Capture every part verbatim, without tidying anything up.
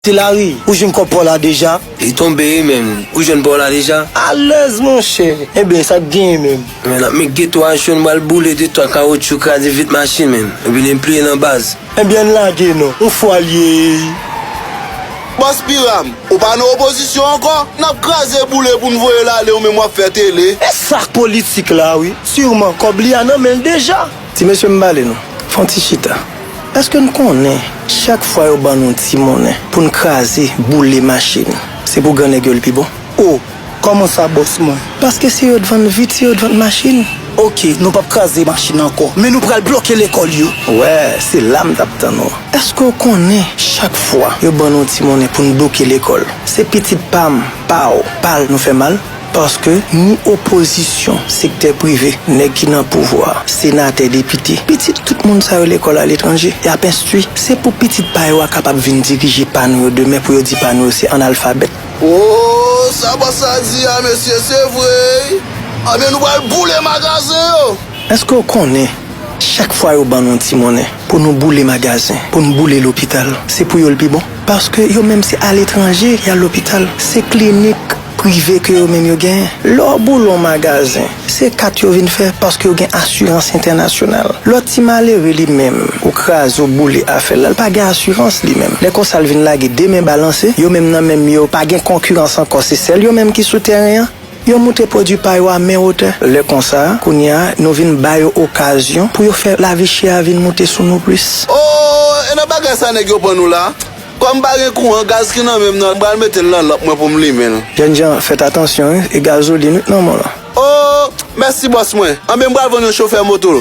Ti Lari, ou jwenn kòb pa w la deja? Li tonbe wi menm. Ou jwenn pa w la deja? Alèz monchè. Ebyen, sa k genyen menm? Men n ap met geto a cho, n pral boule de twa kawotchou, kraze vit machin menm. Epi n pliye nan baz. Ebyen, n lage non. Yon fwa l ye. Bòs Piram, ou pa nan opozisyon ankò? N ap kraze boule pou n voye l ale, ou menm w ap fè tele. E sa k politik la wi. Siman kòb li a nan men l deja. Ti mesye, m pale nou. Fè yon ti chita. Èske n konnen chak fwa yo ban nou ti monnen pou n kraze, boule machin, se pou grannèg yo l pi bon? O, kòman sa bòs mwen? Paske se yo t vann vit, se yo t vann machin. Oke, nou p ap kraze machin ankò, men nou pral bloke lekòl yo. Wè, se la m t ap tann ou. Èske w konnen chak fwa yo ban nou ti monnen pou n bloke lekòl, se pitit pa m, pa w, pa l nou fè mal? Paske ni opozisyon, sektè prive, nèg ki nan pouvwa, senatè, depite, pitit tout moun sa yo lekòl aletranje, y ap enstwi. Se pou pitit pa yo a kapab vin dirije pa nou yo demen, pou yo di pa nou yo se analfabèt. O, sa bòs la di a, mesye, se vre wi. Anben, nou pral boule magazen yo. Èske w konnen, chak fwa yo ban nou ti monnen pou nou boule magazen, pou n boule lopital, se pou yo l pi bon? Paske yo menm se aletranje y al lopital, se klinik prive ke yo menm yo genyen. Lè w boule yon magazen, se kat yo vin fè paske yo gen asirans entènasyonal. Lòt ti malere li menm, ou kraze, ou boule afè l la, l pa gen asirans li menm. Lè konsa l vin lage de men balanse, yo menm nan menm yo pa gen konkirans ankò, se sèl yo menm ki sou tèren an. Yo moute pwodui pa yo a men wotè. Lè konsa, kounye a, nou vin ba yo okazyon pou yo fè lavi chè a vin moute sou nou plis. O, e nan bagay sa nèg yo pran nou la? Kòm m pa gen kouran, gaz ki nan men m nan, m pral mete l nan lanp mwen pou m limen l. Jènjan, fèt atansyon wi, e gazolin wi k nan men w lan. O, mèsi bòs mwen. Anben m pral vann yon chofè moto.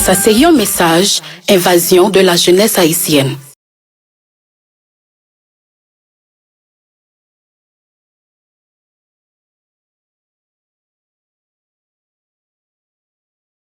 Sa se yon mesaj Invasion de la Jeunesse Haïtienne.